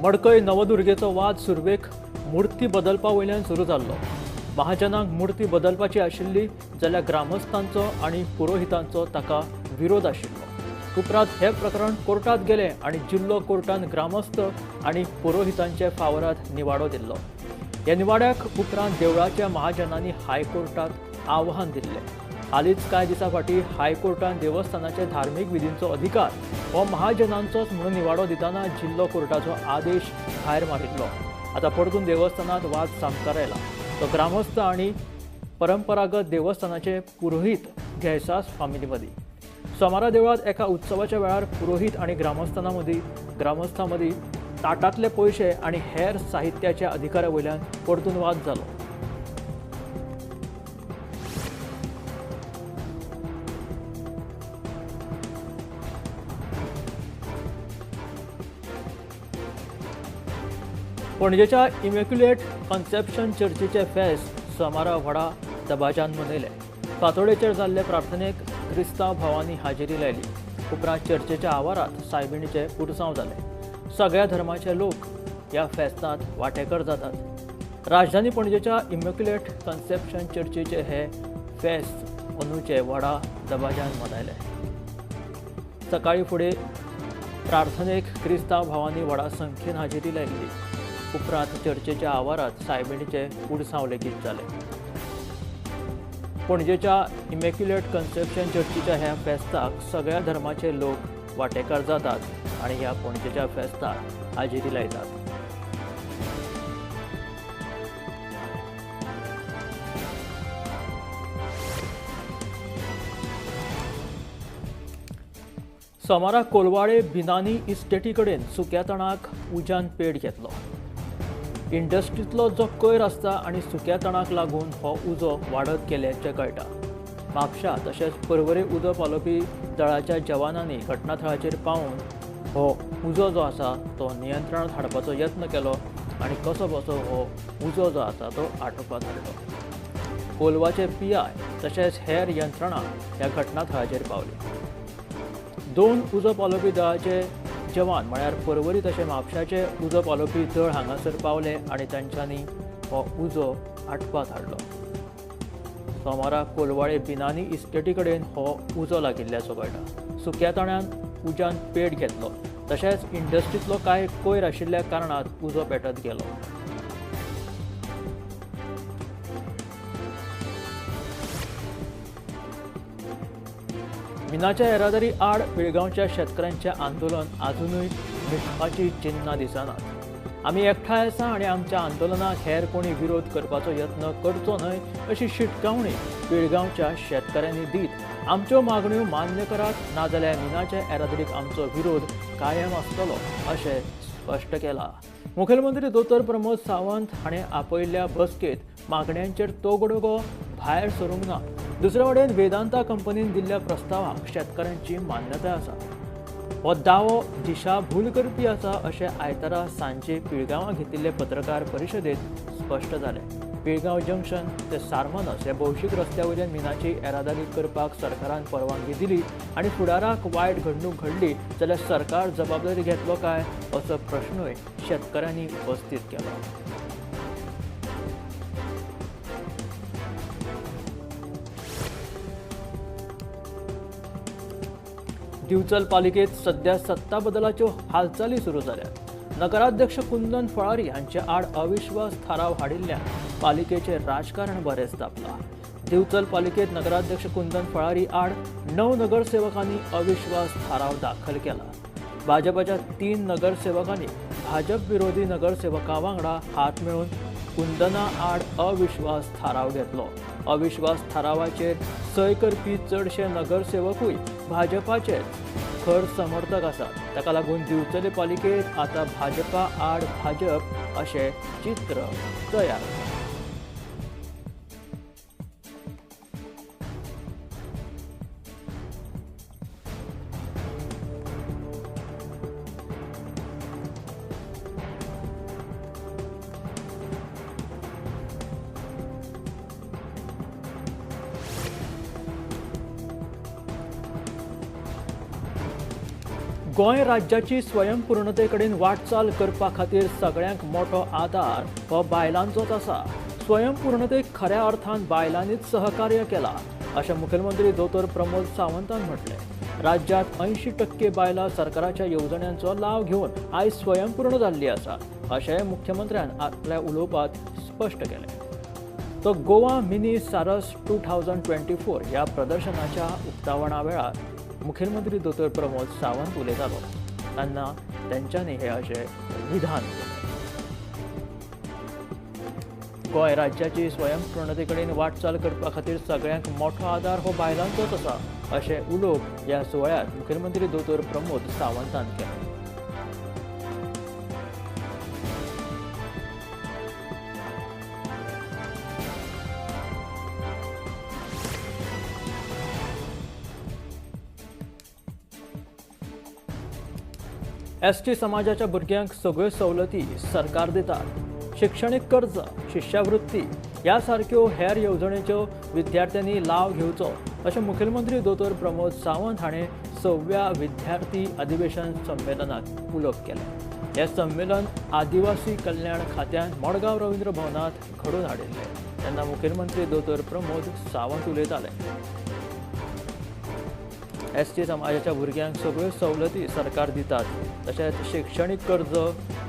मडकय नवदुर्गेचो वाद सुरवेक मूर्ती बदलपा वयल्यान सुरू जाल्लो। महाजनांक मूर्ती बदलपाची आशिल्ली जाल्यार ग्रामस्थांचो आनी पुरोहितांचो ताका विरोध आशिल्लो। उपरांत हे प्रकरण कोर्टात गेले आनी जिल्लो कोर्टान ग्रामस्थ आनी पुरोहितांचे फावरात निवाडो दिल्लो। ह्या निवाड्याक उपरांत देवळाच्या महाजनांनी हायकोर्टात आव्हान दिल्लें। हालींच कांय दिसां फाटीं हायकोर्टान देवस्थानाचे धार्मीक विधींचो अधिकार हो महाजनांचोच म्हणून निवाडो दितना जिल्लो कोर्टाचो आदेश भायर मारिल्लो। आतां परतून देवस्थानांत वाद सामकार आयला। तो ग्रामस्थ आनी परंपरागत देवस्थानाचे पुरोहीत घैसास फामिली मदीं सोमारा देवळांत एका उत्सवाच्या वेळार पुरोहीत आनी ग्रामस्थां मदीं ताटांतले पयशे आनी हेर साहित्याच्या अधिकारा वयल्यान परतून वाद जालो। पणजेच्या इमॅक्युलेट कन्सेप्शन चर्चीचे फेस्त सोमारा व्हडा दबाज्यान मनयले। फांतोडेचेर जाल्ले प्रार्थनेक क्रिस्तांव भावांनी हाजेरी लायली। उपरांत चर्चेच्या आवारात सायबिणीचे पुरसांव जाले। सगळ्या धर्माचे लोक ह्या फेस्तांत वांटेकर जातात। राजधानी पणजेच्या इमॅक्युलेट कन्सेप्शन चर्चीचे हे फेस्त अंदूचे व्हडा दबाज्यान मनयले। सकाळी फुडें प्रार्थनेक क्रिस्तांव भावांनी व्हडा संख्येन हाजेरी लायिल्ली। उपरांत चर्चेच्या आवारात सायबिणीचे पुरसांव लेगीत जाले। पणजेच्या इमॅक्युलेट कन्सेप्शन चर्चीच्या ह्या फेस्ताक सगळ्या धर्माचे लोक वांटेकार जातात आनी ह्या पणजेच्या फेस्ताक हाजेरी लायतात। सोमारा कोलवाळे बिनानी इस्टेटी कडेन सुक्या तणाक उज्यान पेट घेतलो। इंडस्ट्रींतलो जो कोयर आसता आनी सुक्या तणाक लागून हो उजो वाडत गेल्याचें कळटा। म्हापशा तशेंच पर्वरी उजो पालोवपी दळाच्या जवानांनी घटनाथळाचेर पावून हो उजो जो आसा तो नियंत्रणांत हाडपाचो यत्न केलो आनी कसो बसो हो उजो जो आसा तो आटोवपाक हाडलो। कोलवाचे पीआय तशेंच हेर यंत्रणा ह्या घटनाथळाचेर पावली। दोन उजो पालोवपी दळाचे जवान म्हळ्यार पर्वरी तशें म्हापशाचे उजो पालोवपी दळ हांगासर पावले आनी तांच्यांनी हो उजो आटपाक हाडलो। सोमारा कोलवाळे बिनानी इस्टेटी कडेन हो उजो लागिल्ल्याचो कळटा। सुक्या तणान उज्यान पेट घेतलो तशेंच इंडस्ट्रींतलो कांय कोयर आशिल्ल्या कारणान उजो पेटत गेलो। मिनाच्या येरादारी आड पिळगांवच्या शेतकऱ्यांचें आंदोलन आजुनूय मिटपाची चिन्नां दिसनात। आमी एकठांय आसा आनी आमच्या आंदोलनाक हेर कोणी विरोध करपाचो यत्न करचो न्हय अशी शिटकावणी पिळगांवच्या शेतकऱ्यांनी दीत आमच्यो मागण्यो मान्य करात, नाजाल्यार मिनाच्या येरादारीक आमचो विरोध कायम आसतलो अशें स्पश्ट केलां। मुखेलमंत्री दोतोर प्रमोद सावंत हाणें आपयिल्ल्या बसकेंत मागण्यांचेर तोगडोगो भायर सरूंक ना। दुसरे वटेन वेदांता कंपनीन दिल्ल्या प्रस्तावाक शेतकऱ्यांची मान्यताय आसा। हो दावो दिशाभूल करपी आसा अशें आयतारा सांजे पिळगांवां घेतिल्ले पत्रकार परिशदेंत स्पश्ट जालें। पिळगांव जंक्शन ते सारमानस ह्या भौशीक रस्त्या वयल्यान मिनाची येरादारी करपाक सरकारान परवानगी दिली आनी फुडाराक वायट घडणूक घडली जाल्यार सरकार जबाबदारी घेतलो काय असो प्रश्नूय शेतकऱ्यांनी उपस्थित केलो। दिवचल पालिकेत सध्या सत्ता बदलाच्यो हालचाली सुरू जाल्यात। नगराध्यक्ष कुंदन फळारी हांचे आड अविश्वास थाराव हाडिल्ल्यान पालिकेचें राजकारण बरेंच तापलां। दिवचल पालिकेत नगराध्यक्ष कुंदन फळारी आड 9 नगरसेवकांनी अविश्वास थाराव दाखल केला। भाजपाच्या 3 नगरसेवकांनी भाजप विरोधी नगरसेवकां वांगडा हात मेळून कुंदना आड अविश्वास थाराव घेतलो। अविश्वास थारावाचेर सय करपी चडशे नगरसेवकूय भाजपाचेच खर समर्थक आसात। ताका लागून दिवचले पालिकेत आतां भाजपा आड भाजप अशें चित्र तयार। गोंय राज्याची स्वयंपूर्णते कडेन वाटचाल करपा खातीर सगळ्यांक मोठो आदार हो बायलांचोच आसा। स्वयंपूर्णतेक खऱ्या अर्थान बायलांनीच सहकार्य केला अशें मुखेलमंत्री दोतोर प्रमोद सावंतान म्हटलें। राज्यांत 80% बायलां सरकाराच्या येवजण्यांचो लाव घेवन आयज स्वयंपूर्ण जाल्ली आसा अशें मुख्यमंत्र्यान आपल्या उलोवपांत स्पश्ट केलें। तो गोवा मिनी सारस 2024 ह्या प्रदर्शनाच्या उक्तावणा वेळार मुखेलमंत्री दोतोर प्रमोद सावंत उलयतालो तेन्ना तेंच्यांनी हे अशें विधान केलें। गोंय राज्याची स्वयंपूर्णते कडेन वाटचाल करपा खातीर सगळ्यांक मोठो आदार हो बायलांचोच आसा अशें उलोवप ह्या सुवाळ्यांत मुखेलमंत्री दोतोर प्रमोद सावंतान केलें। एसटी समाजाच्या भुरग्यांक सगळ्यो सवलती सरकार दितात। शिक्षणीक कर्ज, शिश्यावृत्ती ह्या सारक्यो हेर येवजणेच्यो विद्यार्थ्यांनी लाव घेवचो अशें मुखेलमंत्री दोतोर प्रमोद सावंत हाणें 6व्या विद्यार्थी अधिवेशन संमेलनात उलोवप केलें। हें संमेलन आदिवासी कल्याण खात्यान मडगांव रवींद्र भवनांत घडोवन हाडिल्लें तेन्ना मुखेलमंत्री दोतोर प्रमोद सावंत उलयताले। एसटी समाजाच्या भुरग्यांक सगळ्यो सवलती सरकार दितात, तशेंच शिक्षणीक कर्ज,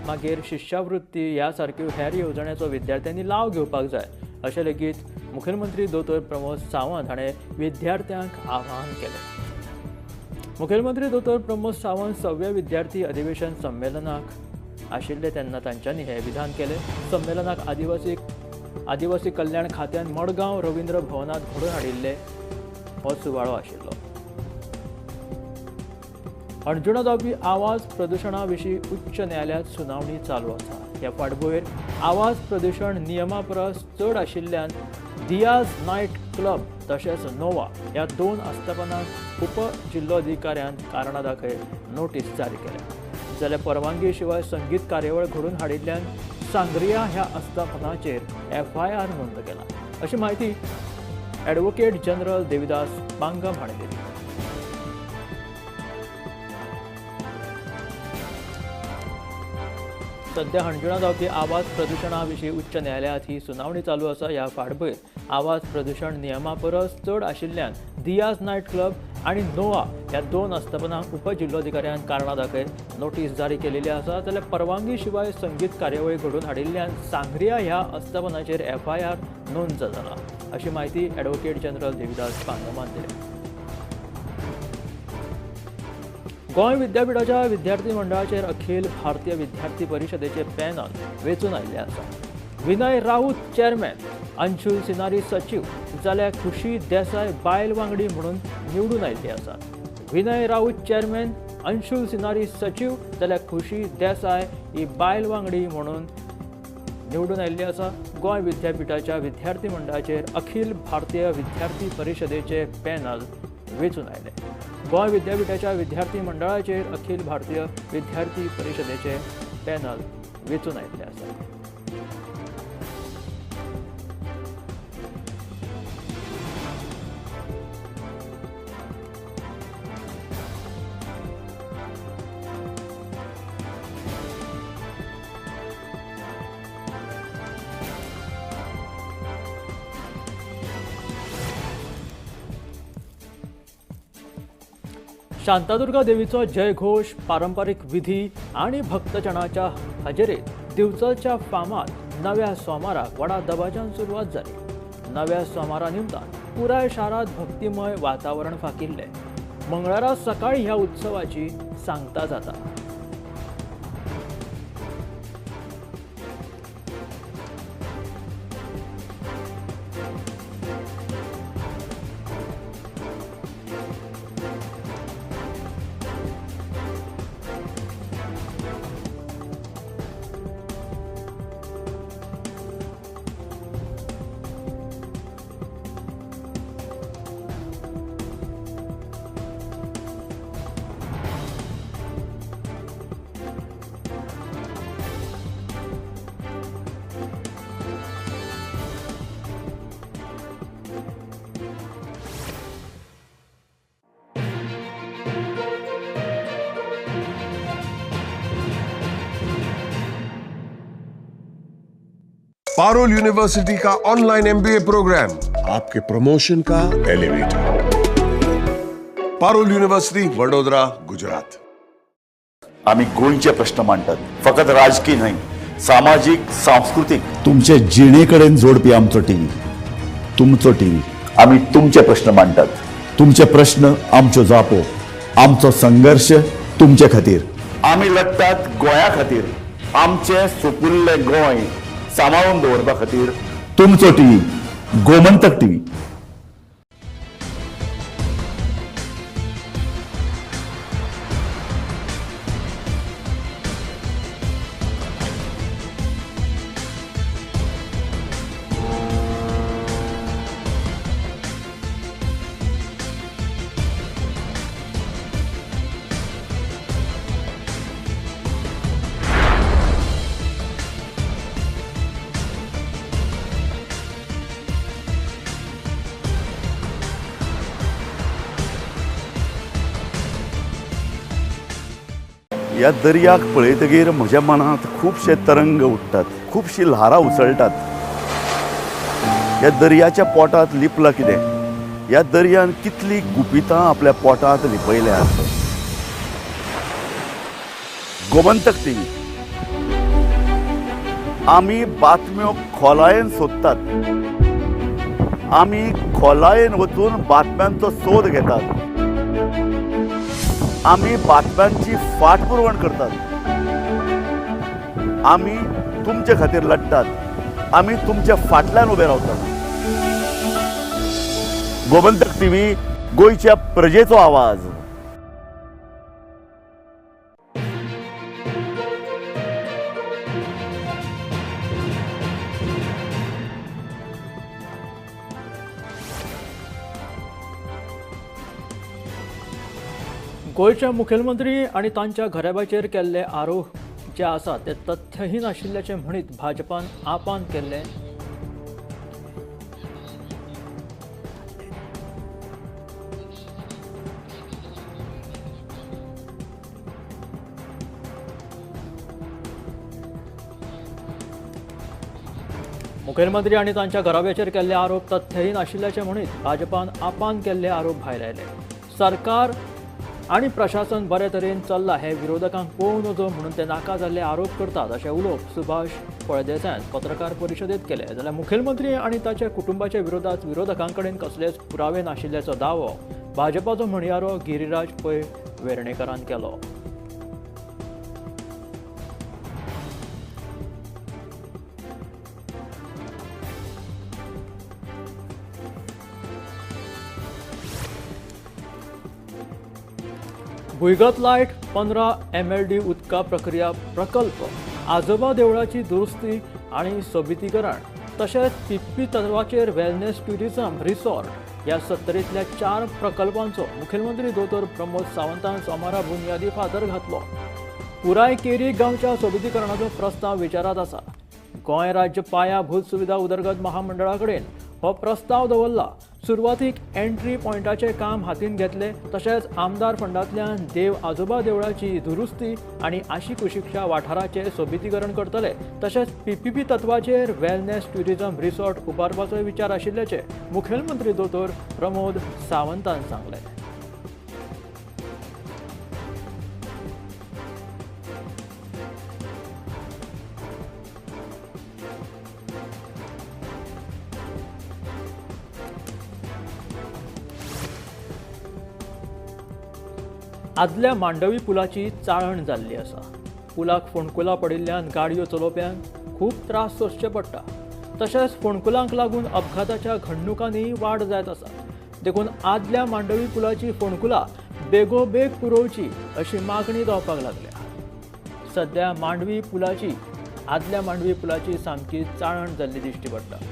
मागीर शिश्यावृत्ती ह्या सारक्यो हेर येवजण्याचो विद्यार्थ्यांनी लाव घेवपाक जाय अशें लेगीत मुखेलमंत्री दोतोर प्रमोद सावंत हाणें विद्यार्थ्यांक आवाहन केलें। मुखेलमंत्री दोतोर प्रमोद सावंत 6व्या विद्यार्थी अधिवेशन संमेलनाक आशिल्ले तेन्ना तांच्यांनी हें विधान केलें। संमेलनाक आदिवासी कल्याण खात्यान मडगांव रवींद्र भवनांत घडोवन हाडिल्ले हो सुवाळो आशिल्लो। हणजुणा जावपी आवाज प्रदुशणा विशीं उच्च न्यायालयांत सुनावणी चालू आसा। ह्या फाटभुंयेर आवाज प्रदुशण नियमा परस चड आशिल्ल्यान दियाज नायट क्लब तशेंच नोवा ह्या 2 आस्थापनांक उप जिल्लोधिकाऱ्यान कारणां दाखय नोटीस जारी केल्या। जाल्यार परवानगी शिवाय संगीत कार्यावळ घडोवन हाडिल्ल्यान सांग्रिया ह्या आस्थापनाचेर एफआयआर नोंद केला अशी म्हायती ॲडव्होकेट जनरल देविदास पांगम हाणें दिली। सध्या हणजुणा जावपी आवाज प्रदुशणा विशीं उच्च न्यायालयांत ही सुनावणी चालू आसा। ह्या फाटभुंयेर आवाज प्रदुशण नियमा परस चड आशिल्ल्यान दियाज नायट क्लब आनी नोवा ह्या 2 आस्थापनांक उप जिल्लोधिकाऱ्यान कारणां दाखय नोटीस जारी केलेली आसा। जाल्यार परवानगी शिवाय संगीत कार्यावळी घडोवन हाडिल्ल्यान सांग्रिया ह्या आस्थापनाचेर एफआयआर नोंद जाला अशी म्हायती ॲडव्होकेट जनरल देविदास पांगमान दिली। गोंय विद्यापीठाच्या विद्यार्थी मंडळाचेर अखिल भारतीय विद्यार्थी परिशदेचे पॅनल वेंचून आयिल्लें आसा। विनय राऊत चेअरमॅन, अंशुल सिनारी सचीव जाल्यार खुशी देसाय बायल वांगडी म्हणून निवडून आयिल्ली आसात। विनय राऊत चेअरमॅन, अंशुल सिनारी सचीव जाल्यार खुशी देसाय ही बायल वांगडी म्हणून निवडून आयिल्ली आसा। गोंय विद्यापीठाच्या विद्यार्थी मंडळाचेर अखिल भारतीय विद्यार्थी परिशदेचे पॅनल वेंचून आयले। गोंय विद्यापीठाच्या विद्यार्थी मंडळाचेर अखिल भारतीय विद्यार्थी परिशदेचे पॅनल वेंचून आयिल्ले आसा। शांतादुर्गा देवीचो जयघोष, पारंपरिक विधी आनी भक्तजनाच्या हजेरेत दिवचलच्या फामाद नव्या सोमाराक व्हडा दबाज्यान सुरवात जाली। नव्या सोमारा निमतान पुराय शारांत भक्तिमय वातावरण फाकिल्लें। मंगळारा सकाळी ह्या उत्सवाची सांगता जाता। पारुल यूनिवर्सिटी का ऑनलाइन एमबीए प्रोग्राम, आपके प्रमोशन का एलिवेटर। पारुल युनिव्हर्सिटी, वडोदरा, गुजरात। आमी गोंयचे प्रश्न मांडटात, फकत राजकीय न्हय, सामाजीक, सांस्कृतीक, तुमचे जिणे कडेन जोडपी आमचो टीव्ही, तुमचो टीव्ही। आमी तुमचे प्रश्न मांडटात, तुमचे प्रश्न आमच्यो जापो, आमचो संघर्श तुमचे खातीर। आमी लढटात गोंया खातीर, आमचें सुपुल्लें गोंय सांबाळून दवरपा खातीर। तुमचो टीव्ही, गोमंतक टीव्ही। ह्या दर्याक पळयतगीर म्हज्या मनांत खुबशे तरंग उठ्ठात, खुबशीं ल्हारां उसळटात। ह्या दर्याच्या पोटांत लिपलां कितें? ह्या दर्यान कितलीं गुपितां आपल्या पोटांत लिपयल्यात। गोमंतक टीव्ही, आमी बातम्यो खोलायेन सोदतात, आमी खोलायेन वचून बातम्यांचो सोद घेतात, आमी बातम्यांची फाटपुरवण करतात, आमी तुमचे खातीर लढटात, आमी तुमच्या फाटल्यान उबे रावतात। गोमंतक टीव्ही, गोंयच्या प्रजेचो आवाज। गोंयचे मुखेलमंत्री आनी तांच्या घराब्याचेर केल्ले आरोप जे आसा ते तथ्यहीन आशिल्ल्याचें म्हणीत भाजपान आपान केल्लें मुखेलमंत्री आनी तांच्या घराब्याचेर केल्ले आरोप तथ्यहीन आशिल्ल्याचें म्हणीत भाजपान आपान केल्ले आरोप भायर आयले। सरकार आनी प्रशासन बरे तरेन चल्लां हें विरोधकांक पळोवं नजो म्हणून ते नाका जाल्ले आरोप करतात अशें उलोवप सुभाष फळदेसायान पत्रकार परिशदेंत केलें। जाल्यार मुखेलमंत्री आनी ताच्या कुटुंबाच्या विरोधात विरोधकां कडेन कसलेच पुरावे नाशिल्ल्याचो दावो भाजपाचो म्हणयारो गिरिराज पै वेर्णेकरान केलो। भुंयगत लायट, 15 MLD उदका प्रक्रिया प्रकल्प, आजोबा देवळाची दुरुस्ती आनी सोबितीकरण तशेंच पिप्पी तत्वाचेर वेलनेस ट्युरिझम रिसॉर्ट ह्या 70तल्या 4 प्रकल्पांचो मुखेलमंत्री दोतोर प्रमोद सावंतान सोमारा बुन्यादी फातर घातलो। पुराय केरी गांवच्या सोबितीकरणाचो प्रस्ताव विचारांत आसा। गोंय राज्य पायाभूत सुविधा उदरगत महामंडळा कडेन हो प्रस्ताव दवरला। सुरवातीक एंट्री पॉयंटाचें काम हातीन घेतले तशेंच आमदार फंडांतल्यान देव आजोबा देवळाची दुरुस्ती आनी आशिकुशीकच्या वाठाराचें सोबितीकरण करतले तशेंच पीपीपी तत्वाचेर वेलनेस ट्युरिझम रिसॉर्ट उबारपाचो विचार आशिल्ल्याचें मुखेलमंत्री दोतोर प्रमोद सावंतान सांगलें। आदल्या मांडवी पुलाची चाळण जाल्ली आसा। पुलाक फोंडकुलां पडिल्ल्यान गाडयो चलोवप्यांक खूब त्रास सोंसचे पडटा तशेंच फोंडकुलांक लागून अपघाताच्या घडणुकांनी वाड जायत आसा। देखून आदल्या मांडवी पुलाची फोंडकुलां बेगोबेग पुरोवची अशी मागणी जावपाक लागल्या। सद्या मांडवी पुलाची आदल्या मांडवी पुलाची सामकी चाळण जाल्ली दिश्टी पडटा।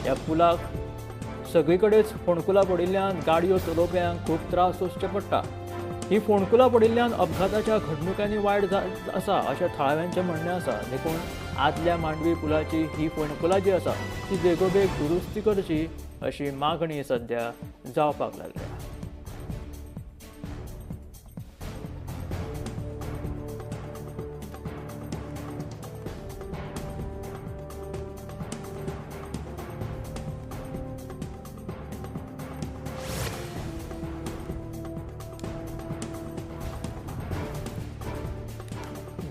ह्या पुलाक सगळी कडेच फोंडकुलां पडिल्ल्यान गाडयो चलोवप्यांक खूब त्रास सोंसचे पडटा। ही फोंडकुलां पडिल्ल्यान अपघाताच्या घडणुकांनी वाड आसा अशें थळाव्यांचें म्हणणें आसा। देखून आदल्या मांडवी पुलाची ही फोंडकुलां जी आसा ती बेगोबेग दुरुस्ती करची अशी मागणी सद्या जावपाक लागल्या।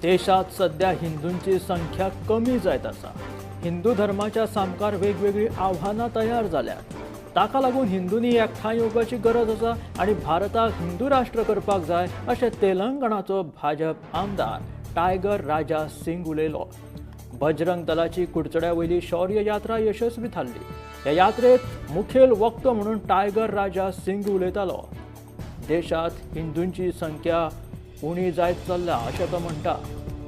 देशात सध्या हिंदूंची संख्या कमी जायत आसा. हिंदू धर्माच्या सामकार वेगवेगळीं आव्हानां तयार जाल्यात. ताका लागून हिंदूंनी एकठांय येवपाची गरज आसा आनी भारताक हिंदू राष्ट्र करपाक जाय अशें तेलंगणाचो भाजप आमदार टायगर राजा सिंग उलयलो. बजरंग दलाची कुडचड्या वयली शौर्य यात्रा यशस्वी थारली. ह्या यात्रेत मुखेल वक्तो म्हणून टायगर राजा सिंग उलयतालो. देशात हिंदूंची संख्या उणी जायत चल्ल्या अशें तो म्हणटा.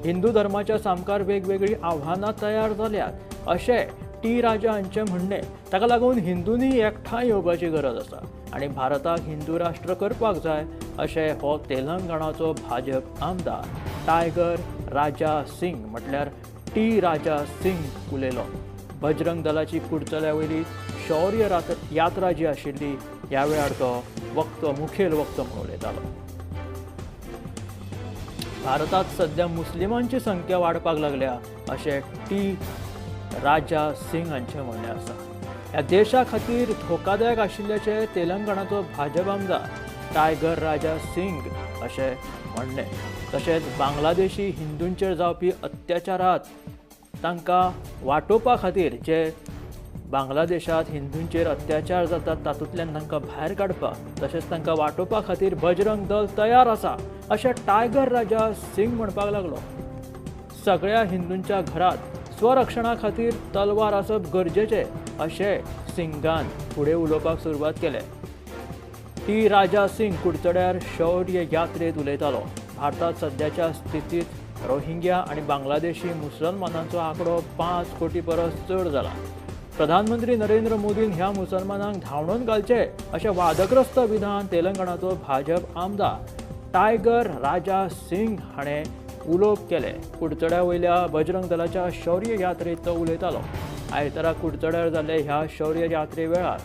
हिंदू धर्माच्या सामकार वेगवेगळीं आव्हानां तयार जाल्यात अशें टी राजा हांचें म्हणणें. ताका लागून हिंदूंनी एकठांय येवपाची गरज आसा आनी भारताक हिंदू राष्ट्र करपाक जाय अशें हो तेलंगणाचो भाजप आमदार टायगर राजा सिंग म्हटल्यार टी राजा सिंग उलयलो. बजरंग दलाची कुडचड्या वयली शौर्य यात्रा जी आशिल्ली ह्या वेळार तो वक्तो मुखेल वक्तो म्हणून उलयतालो. भारतात सध्या मुस्लिमांची संख्या वाडपाक लागल्या अशें टी राजा सिंग हांचें म्हणणें आसा. ह्या देशा खातीर धोकादायक आशिल्ल्याचें तेलंगणाचो भाजप आमदार टायगर राजा सिंग अशें म्हणणें. तशेंच बांगलादेशी हिंदूंचेर जावपी अत्याचारात तांकां वाटोवपा खातीर जे बांगलादेशात हिंदूंचेर अत्याचार जातात तातूंतल्यान तांकां भायर काडपाक तशेंच तांकां वाटोवपा खातीर बजरंग दल तयार आसा अशें टायगर राजा सिंग म्हणपाक लागलो. सगळ्या हिंदूंच्या घरात स्वरक्षणा खातीर तलवार आसप गरजेचें अशें सिंगान फुडें उलोवपाक सुरवात केलें. टी राजा सिंग कुडचड्यार शौर्य यात्रेत उलयतालो. भारतात सद्याच्या स्थितीत रोहिंग्या आनी बांगलादेशी मुसलमानांचो आंकडो 5 कोटी परस चड जाला. प्रधानमंत्री नरेंद्र मोदीन ह्या मुसलमानांक धांवडोवन घालचे अशें वादग्रस्त विधान तेलंगणाचो भाजप आमदार टायगर राजा सिंग हाणें उलोवप केलें. कुडचड्या वयल्या बजरंग दलाच्या शौर्य यात्रेत तो उलयतालो. आयतारा कुडचड्यार जाल्ले ह्या शौर्य यात्रे वेळार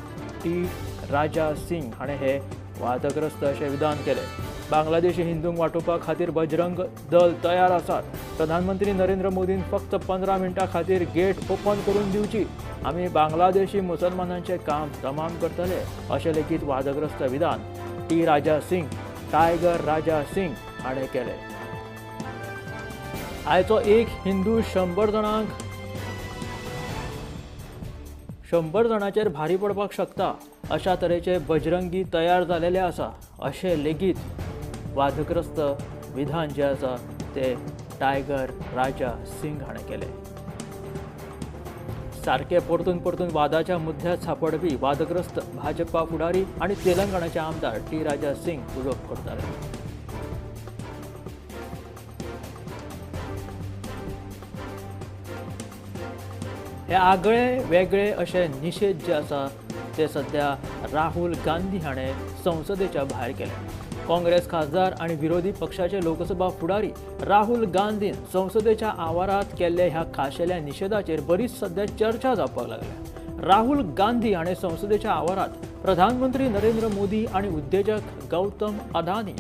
टी राजा सिंग हाणें हे वादग्रस्त अशें विधान केलें. बांगलादेशी हिंदूंक वाटोवपा खातीर बजरंग दल तयार आसात. प्रधानमंत्री नरेंद्र मोदीन फक्त 15 मिनटां खातीर गेट ओपन करून दिवची, आमी बांगलादेशी मुसलमानांचें काम तमाम करतले अशें लेगीत वादग्रस्त विधान टी राजा सिंग टायगर राजा सिंग हाणें केलें. आयचो एक हिंदू 100 जाणांक 100 जाणांचेर भारी पडपाक शकता अशा तरेचे बजरंगी तयार जालेले आसा अशें लेगीत वादग्रस्त विधान जें आसा ते टायगर राजा सिंग हाणें केलें. सारके परतून परतून वादाच्या मुद्द्यात सांपडपी वादग्रस्त भाजपा फुडारी आनी तेलंगणाचे आमदार टी राजा सिंग उलोवप करताले. हे आगळे वेगळे अशे निशेध जे आसा ते सध्या राहुल गांधी हाणें संसदेच्या भायर केले. काँग्रेस खासदार आनी विरोधी पक्षाचे लोकसभा फुडारी राहुल गांधीन संसदेच्या आवारात केल्ले ह्या खाशेल्या निशेधाचेर बरीच सध्या चर्चा जावपाक लागल्या. राहुल गांधी हाणें संसदेच्या आवारात प्रधानमंत्री नरेंद्र मोदी आनी उद्देजक गौतम अदानी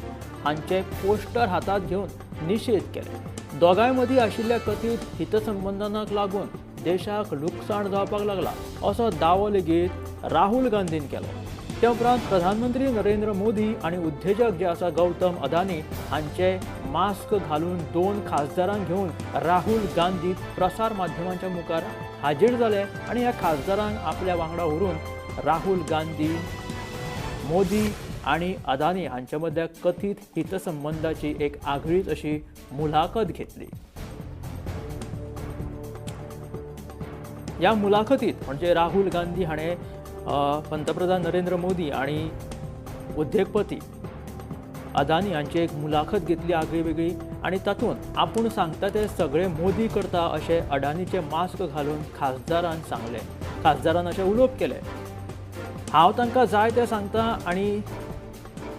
हांचे पोस्टर हातात घेवन निशेध केले. दोगांय मदीं आशिल्ल्या कथीत हितसंबंधांक लागून देशाक लुकसाण जावपाक लागला असो दावो लेगीत राहुल गांधीन केलो. त्या उपरांत प्रधानमंत्री नरेंद्र मोदी आनी उद्देजक जे आसा गौतम अदानी हांचे मास्क घालून 2 खासदारांक घेवन राहुल गांधी प्रसार माध्यमांच्या मुखार हाजीर जाले आनी ह्या खासदारांक आपल्या वांगडा व्हरून राहुल गांधी मोदी आनी अदानी हांचे मदल्या कथीत हितसंबंधाची एक आगळीच अशी मुलाखत घेतली. ह्या मुलाखतीत म्हणजे राहुल गांधी हाणें पंतप्रधान नरेंद्र मोदी आनी उद्देगपती अदानी हांची एक मुलाखत घेतली आगळी वेगळी आनी तातूंत आपूण सांगता ते सगळे मोदी करता अशें अडानीचे मास्क घालून खासदारान सांगलें. खासदारान अशें उलोवप केलें. हांव तांकां जाय तें सांगता आनी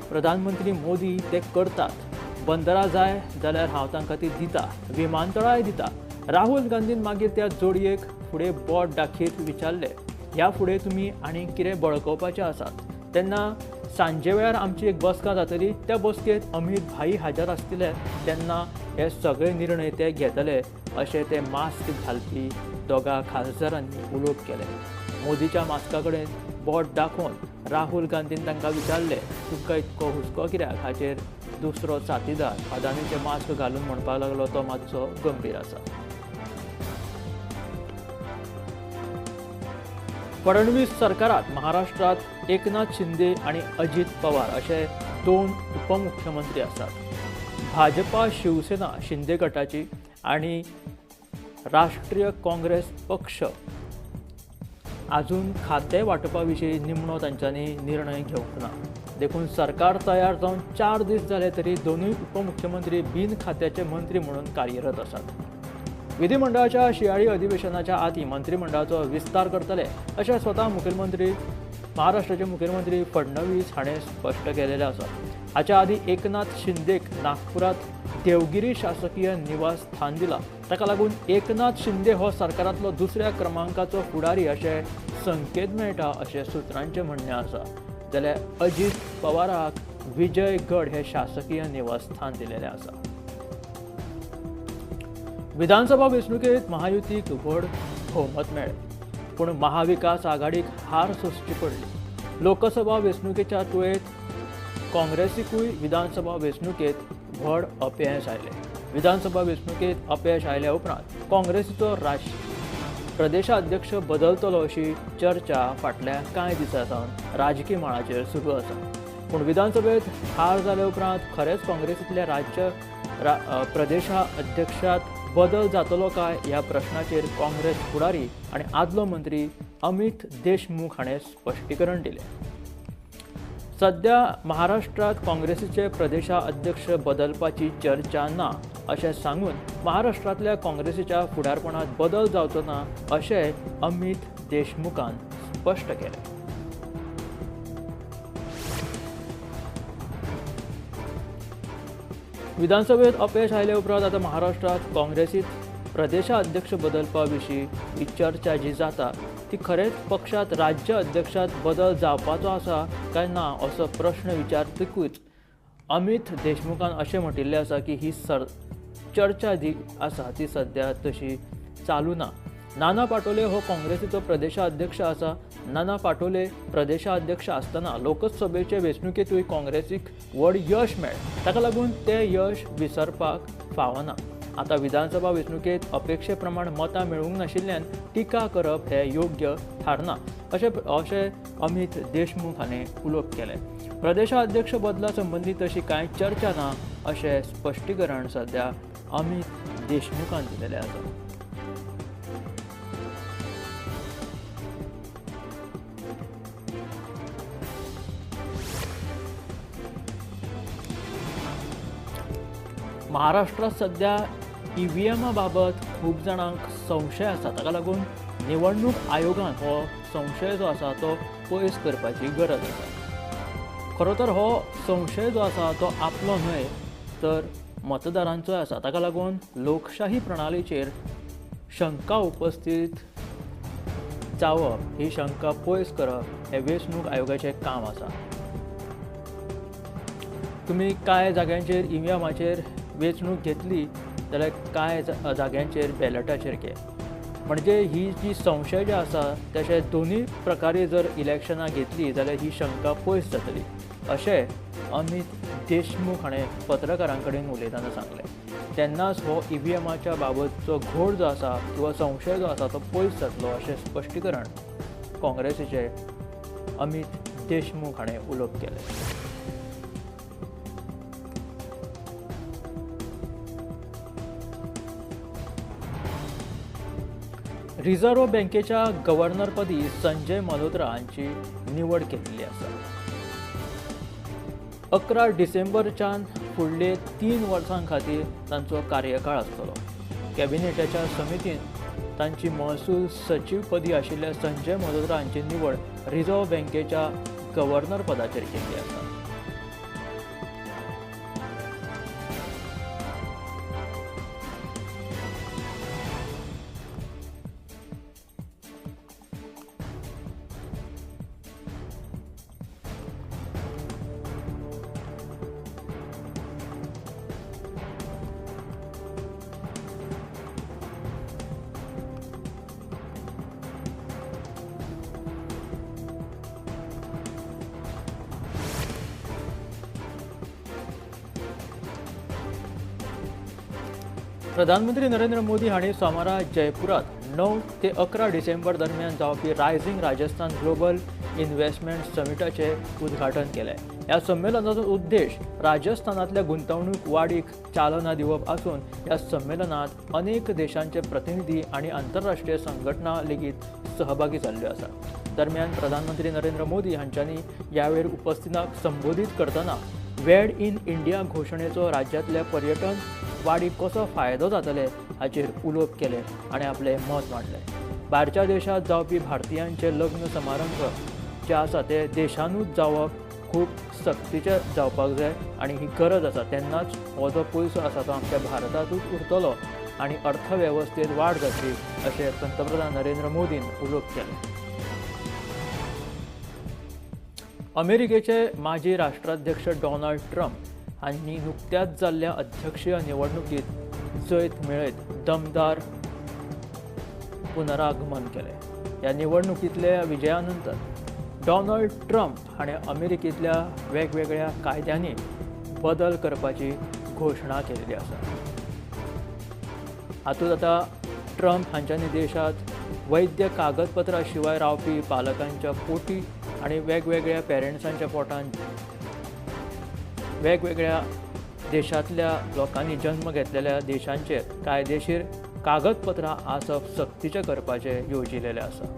प्रधानमंत्री मोदी ते करतात. बंदरां जाय जाल्यार हांव तांकां ती दिता, विमानतळाय दिता. राहुल गांधीन मागीर त्या जोडयेक फुडें बोट दाखयत विचारलें, ह्या फुडें तुमी आनी कितें बळकवपाचें आसात? तेन्ना सांजे वेळार आमची एक बसका जातली, त्या बसकेंत अमीत भाई हाजीर आसतले, तेन्ना हे सगळे निर्णय ते घेतले अशें ते मास्क घालपी दोगां खासदारांनी उलोवप केलें. मोदीच्या मास्का कडेन बोट दाखोवन राहुल गांधीन तांकां विचारलें, तुमकां इतको हुस्को कित्याक? हाचेर दुसरो साथीदार अदानीचे मास्क घालून म्हणपाक लागलो तो मातसो गंभीर आसा। फडणवीस सरकारात महाराष्ट्रात एकनाथ शिंदे आणि अजित पवार असे 2 उपमुख्यमंत्री आसात। भाजपा शिवसेना शिंदे गटाची आणि राष्ट्रीय काँग्रेस पक्ष अजून खाते वाटपा विशीं निमणो तांच्यांनी निर्णय घेवंक ना। देखून सरकार तयार जावन 4 दीस जाले तरी दोनूय उपमुख्यमंत्री बिन खात्याचे मंत्री म्हणून कार्यरत आसात। विधिमंडळाच्या शियाळी अधिवेशनाच्या आदी मंत्रिमंडळाचो विस्तार करतले अशें स्वता मुखेलमंत्री महाराष्ट्राचे मुखेलमंत्री फडणवीस हाणें स्पश्ट केलेलें आसा। हाच्या आदी एकनाथ शिंदेक नागपुरात देवगिरी शासकीय निवास स्थान दिला। ताका लागून एकनाथ शिंदे हो सरकारांतलो दुसऱ्या क्रमांकाचो फुडारी अशें संकेत मेळटा अशें सुत्रांचें म्हणणें आसा। जाल्यार अजित पवाराक विजयगड हे शासकीय निवासस्थान दिलेलें आसा। विधानसभा वेंचणुकेंत महायुतीक व्हड भोवमत मेळ्ळें, पूण महाविकास आघाडीक हार सोंसची पडली। लोकसभा वेंचणुकेच्या तुळेंत काँग्रेसीकूय विधानसभा वेंचणुकेंत व्हड अपयश आयलें। विधानसभा वेंचणुकेंत अपयश आयल्या उपरांत काँग्रेसीचो प्रदेशाध्यक्ष बदलतलो अशी चर्चा फाटल्या कांय दिसां सावन राजकी मळाचेर सुरू आसा। पूण विधानसभेत हार जाल्या उपरांत खरेंच काँग्रेसींतल्या राज्य प्रदेशाध्यक्षात बदल जातलो काय ह्या प्रश्नाचेर काँग्रेस फुडारी आनी आदलो मंत्री अमित देशमुख हाणें स्पश्टीकरण दिलें। सध्या महाराष्ट्रात काँग्रेसीचे प्रदेशाध्यक्ष बदलपाची चर्चा ना अशें सांगून महाराष्ट्रांतल्या काँग्रेसीच्या फुडारपणात बदल जावचो ना अशें अमित देशमुखान स्पश्ट केलें। विधानसभेत अपयश आयले उपरांत आतां महाराष्ट्रात काँग्रेसीत प्रदेशाध्यक्ष बदलपा विशीं ही चर्चा जी जाता ती खरेंच पक्षात राज्य अध्यक्षात बदल जावपाचो आसा काय ना असो प्रश्न विचारतकूच अमित देशमुखान अशें म्हणिल्लें आसा की ही चर्चा जी आसा ती सद्या तशी चालू ना। नाना पाटोले हो काँग्रेसीचो प्रदेशाध्यक्ष आसा। नाना पाटोले प्रदेशाध्यक्ष आसतना लोकसभेचे वेंचणुकेंतूय काँग्रेसीक व्हड यश मेळ्ळें, ताका लागून तें यश विसरपाक फावना। आतां विधानसभा वेंचणुकेंत अपेक्षे प्रमाण मतां मेळूंक नाशिल्ल्यान टिका करप हें योग्य थारना अशें अमित देशमुख हाणें उलोवप केलें। प्रदेशाध्यक्ष बदला संबंदी तशी कांय चर्चा ना अशें स्पश्टीकरण सद्या अमित देशमुखान दिलेलें आसा। महाराष्ट्रात सध्या ईव्हीएमा बाबत खूब जाणांक संशय आसा, ताका लागून निवडणूक आयोगान हो संशय जो आसा तो पयस करपाची गरज आसा। खरो तर हो संशय जो आसा तो आपलो न्हय तर मतदारांचोय आसा, ताका लागून लोकशाही प्रणालीचेर शंका उपस्थित जावप ही शंका पयस करप हें वेंचणूक आयोगाचें काम आसा। तुमी कांय जाग्यांचेर ईव्हीएमाचेर वेंचणूक घेतली जाल्यार कांय जाग्यांचेर बॅलटाचेर घे, म्हणजे ही जी संशय जे आसा तशें दोनूय प्रकारे जर इलेक्शनां घेतली जाल्यार ही शंका पयस जातली अशें अमित देशमुख हाणें पत्रकारां कडेन उलयतना सांगलें। तेन्नाच हो ईव्हीएमाच्या बाबतचो घोळ जो आसा किंवा संशय जो आसा तो पयस जातलो अशें स्पश्टीकरण काँग्रेसीचे अमित देशमुख हाणें उलोवप केलें। रिझर्व्ह बँकेच्या गव्हर्नरपदी संजय मल्होत्रा हांची निवड केल्ली आसा। 11 डिसेंबरच्यान फुडले 3 वर्सां खातीर तांचो कार्यकाळ आसतलो। कॅबिनेटाच्या समितीन तांची महसूल सचीवपदी आशिल्ल्या संजय मल्होत्रा हांची निवड रिझर्व्ह बँकेच्या गव्हर्नर पदाचेर केल्ली आसा। प्रधानमंत्री नरेंद्र मोदी हांणी सोमारा जयपुरात 9 ते 11 डिसेंबर दरम्यान जावपी रायझिंग राजस्थान ग्लोबल इन्व्हेस्टमेंट समिटाचे उद्घाटन केलें। ह्या संमेलनाचो उद्देश राजस्थानांतल्या गुंतवणूक वाडीक चालना दिवप आसून ह्या संमेलनात अनेक देशांचे प्रतिनिधी आनी आंतरराष्ट्रीय संघटना लेगीत सहभागी जाल्ल्यो आसात। दरम्यान प्रधानमंत्री नरेंद्र मोदी हांच्यांनी ह्या वेळार उपस्थितांक संबोधीत करतना वेड इन इंडिया घोशणेचो राज्यांतल्या पर्यटन वाडीक कसो फायदो जातले हाचेर उलोवप केलें आनी आपलें मत मांडलें। भायरच्या देशांत जावपी भारतीयांचे लग्न समारंभ जे आसा ते देशानूच जावप खूब सक्तीचें जावपाक जाय आनी ही गरज आसा, तेन्नाच हो जो पयसो आसा तो आमच्या भारतांतूच उरतलो आनी अर्थवेवस्थेंत वाड जातली अशें पंतप्रधान नरेंद्र मोदीन उलोवप केलें। अमेरिकेचे माजी राष्ट्राध्यक्ष डोनाल्ड ट्रम्प हांणी नुकत्याच जाल्ल्या अध्यक्षीय निवडणुकीत जैत मेळयत दमदार पुनरागमन केलें। ह्या निवडणुकींतल्या विजया नंतर डोनाल्ड ट्रम्प हाणें अमेरिकेंतल्या वेगवेगळ्या कायद्यांनी बदल करपाची घोशणा केल्ली आसा। हातूंत आतां ट्रम्प हांच्यांनी देशांत वैद्य कागदपत्रां शिवाय रावपी पालकांच्या पोटी आनी वेगवेगळ्या पेरंट्सांच्या पोटान वेगवेगळ्या देशांतल्या लोकांनी जन्म घेतलेल्या देशांचेर कायदेशीर कागदपत्रां आसप सक्तीचें करपाचें येवजिलेलें आसा।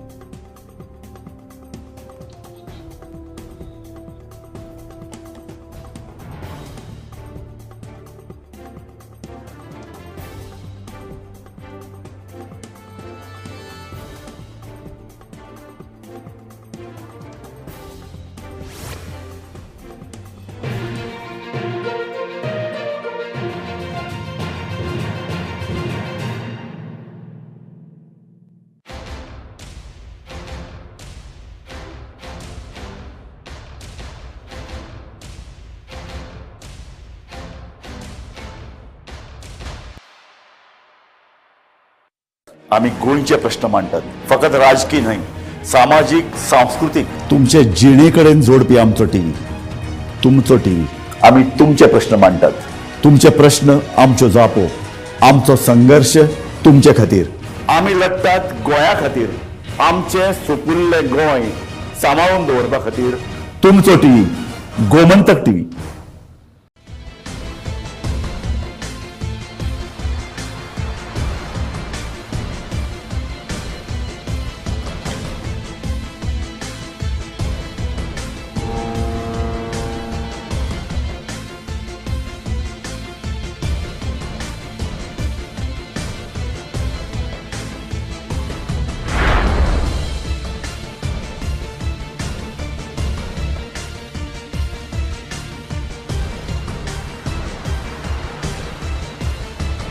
आमी गोंयचे प्रश्न मांडटात, फकत राजकी न्हय, सामाजीक, सांस्कृतीक, तुमचे जिणे कडेन जोडपी आमचो टीव्ही, तुमचो टीव्ही। आमी तुमचे प्रश्न मांडटात, तुमचे प्रश्न आमच्यो जापो, आमचो संघर्ष तुमचे खातीर। आमी लढटात गोंया खातीर, आमचें सुपुल्लें गोंय सांबाळून दवरपा खातीर। तुमचो टीव्ही, गोमंतक टीव्ही।